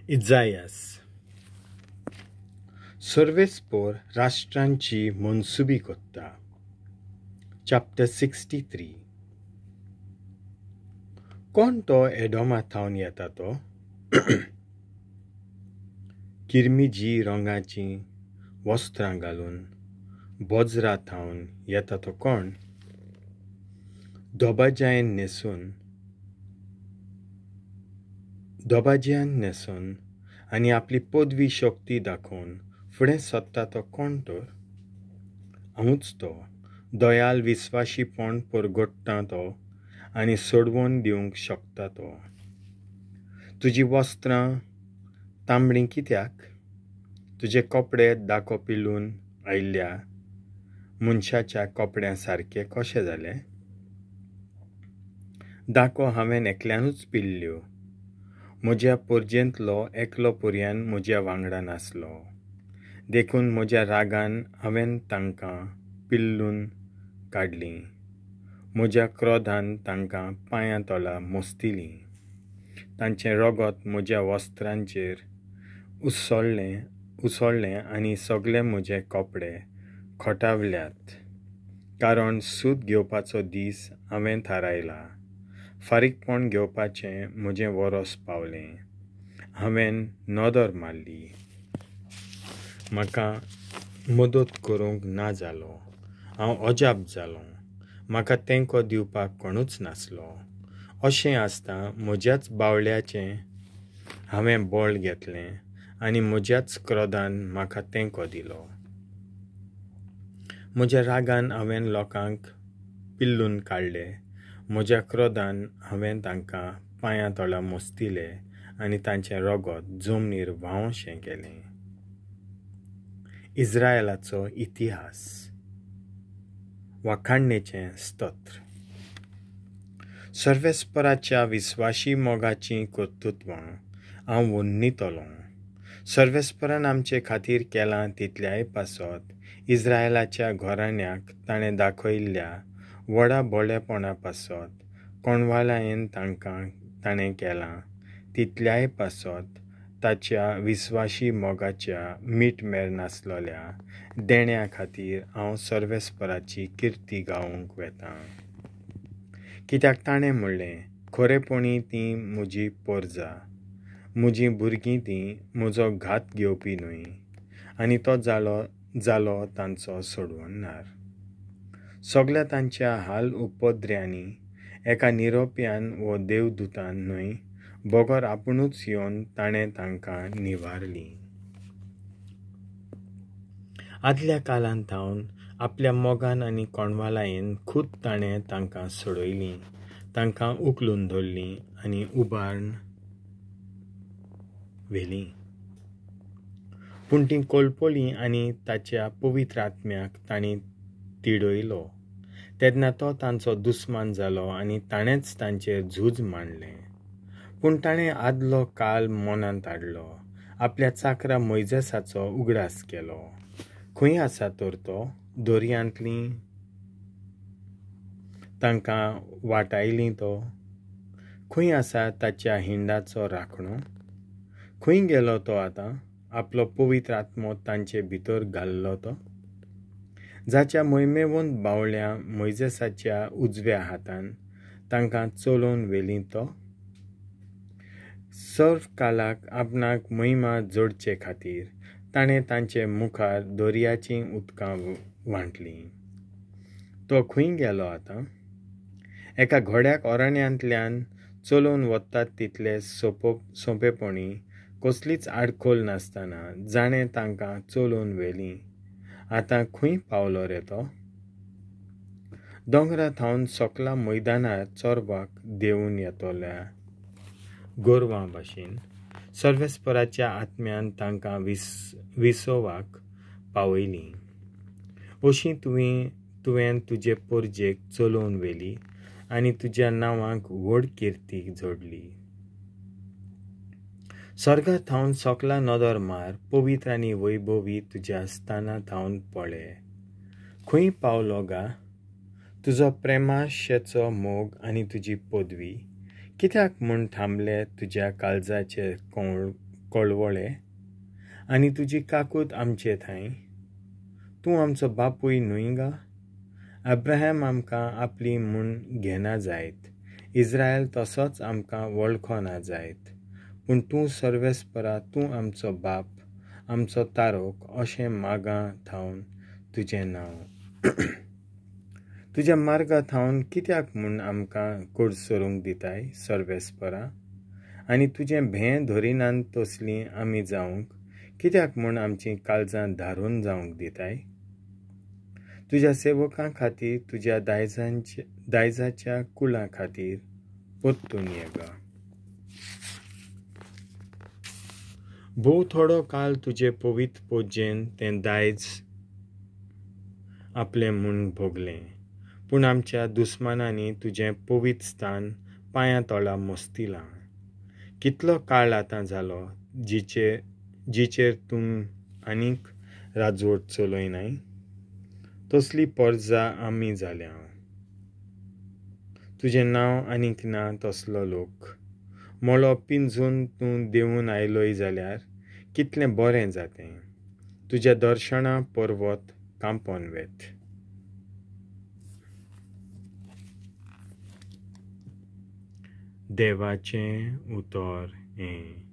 इजायास. सर्वेस्पोर राष्ट्रांची मनसुबी कोत्ता. चॅप्टर 63. कोण तो एडोमा थावन येता तो? किरमिजी रंगाचीं वस्त्रां घालून बोजरा थावन येता तो कोण? दोबाज्यान न्हेसून आनी आपली पदवी शक्ती दाखोवन फुडें सोदता तो कोण तर? हांवूच तो, दयाल विस्वाशीपण परगट्टा तो आनी सोडवून दिवंक शकता तो. तुजीं वस्त्रां तांबडीं कित्याक? तुजे कपडे दाखो पिलून आयिल्ल्या मनशाच्या कपड्यां सारके कशे जाले? दाखो हांवें एकल्यानूच पिल्ल्यो. म्हज्या पोरजेंतलो एकलो पर्यान म्हज्या वांगडा नासलो, देखून म्हज्या रागान हांवें तांकां पिल्लून काडलीं, म्हज्या क्रोधान तांकां पांयां तोला मोस्तिलीं. तांचें रगत म्हज्या वस्त्रांचेर उसळ्ळें आनी सगळे म्हजे कपडे खोटावल्यात. कारण सूत घेवपाचो दीस हांवें थारायला, फारीकपण घेवपाचें म्हजें वरोस पावलें. हांवें नदर मारली, म्हाका मदत करूंक ना जालो. हांव अजाप जालों, म्हाका तेंको दिवपाक कोणूच नासलो. अशें आसता म्हज्याच बावळ्याचें हांवें बळ घेतलें आनी म्हज्याच क्रोधान म्हाका तेंको दिलो. म्हज्या रागान हांवें लोकांक पिल्लून काडले, म्हज्या क्रोधान हांवें तांकां पांयां तोला मोस्तिले आनी तांचें रगत जमनीर व्हांवशें केलें. इस्रायलाचो इतिहास. वाखाणणेचें स्तोत्र. सर्वेस्पराच्या विस्वाशी मोगाचीं कर्तृत्वां हांव वन्नितलों. सर्वेस्परान आमचे खातीर केलां तितल्याय पासत इस्रायलाच्या घराण्याक ताणें दाखयल्ल्या व्हडा बळेपणा पासत कोणवालायेन तांकां ताणें केलां तितल्याय पासत ताच्या विस्वाशी मोगाच्या मीठ मेर नासलेल्या देण्या खातीर हांव सर्वेस्पराची किर्ती गावंक वेतां. कित्याक ताणें म्हणलें, खरेपणी ती म्हजी पोरजा, म्हजीं भुरगीं तीं म्हजो घात घेवपी न्हय, आनी तो जालो तांचो सोडवणार. सगल्या तांच्या हाल उपद्र्यांनी एका निरोप्यान वो देवदूतान न्हय बगर आपुणूच येवन ताणें तांकां निवारलीं. आदल्या काळांत थावन आपल्या मोगान आनी कोणवालायेन खूद ताणें तांकां सोडयलीं, तांकां उखलून धरलीं आनी उबारून व्हेलीं. पूण तीं कोलपोलीं आनी ताच्या पवित्र आत्म्याक तांणी तिडयलो. तेन्ना तो तांचो दुस्मान जालो आनी ताणेंच तांचेर झूज मांडलें. पूण ताणें आदलो काल मनांत हाडलो, आपल्या चाकरा मोयजेसाचो उगडास केलो. खंय आसा तर तो? दर्यांतलीं तांकां वाटायलीं तो? खंय आसा ताच्या हिंडाचो राखणो? खंय गेलो तो आतां? आपलो पवित्र आत्मो तांचे भितर घाल्लो तो, जाच्या मोहिमेवंत बावल्या मोयजेसाच्या उजव्या हातान तांकां चलोवन व्हेलीं तो. सर्व कालाक आपणाक महिमा जोडचे खातीर ताणें तांचे मुखार दर्याचीं उदकां वांटलीं. तो खंय गेलो आतां? एका घोड्याक अरण्यांतल्यान चलोवन वतात तितले सोंपेपणी कसलीच आडखोल नासतना जाणें तांकां चलोवन व्हेलीं, आतां खंय पावलो रे तो? दोंगरा थावन सकला मैदानार चोरपाक देंवून येतल्या गोरवां भाशेन सर्वेस्पराच्या आत्म्यान तांकां विसोवाक पावयलीं. अशी तुवें तुजे पोरजेक चलोवन व्हेली आनी तुज्या नांवाक व्हड किर्ती जोडली. स्वर्गा थावन सकला नदर मार, पवित्र आनी वैभवी तुज्या स्थाना थावन पळय. खंय पावलो गा तुजो प्रेमाशेचो मोग आनी तुजी पदवी? कित्याक म्हूण थांबले तुज्या काळजाचे कळवळे आनी तुजी काकूत आमचे थांय? तूं आमचो बापूय न्हय गा? अब्राहम आमकां आपली म्हूण घेना जायत, इस्रायल तसोच आमकां वळखना जायत, पूण तूं सर्वेस्परा, तूं आमचो बाप, आमचो तारोक अशें मागां थावन तुजें नांव. तुज्या मार्गा थावन कित्याक म्हूण आमकां कडसरूंक दिताय सर्वेस्परा? आनी तुजें भें धरिनात तसलीं आमी जावंक कित्याक म्हूण आमचीं काळजां धारून जावंक दिताय? तुज्या सेवकां खातीर, तुज्या दायजाच्या कुळां खातीर परतून ये गा. भोव थोडो काळ तुजे पवित्र पोजेन तें दायज आपलें म्हूण भोगलें, पूण आमच्या दुस्मानांनी तुजें पवित्र स्थान पांयां तोळा मस्तिलां. कितलो काळ आतां जालो जिचेर तूं आनीक राजवट चलयनाय? तसली परजा आमी जाल्या, तुजें नांव आनीक ना तसलो लोक. मळो पिंजून तूं देंवून आयलोय जाल्यार कितलें बरें जातें. तुज्या दर्शना पर्वत कांपोन वेत. देवाचें उतर हें.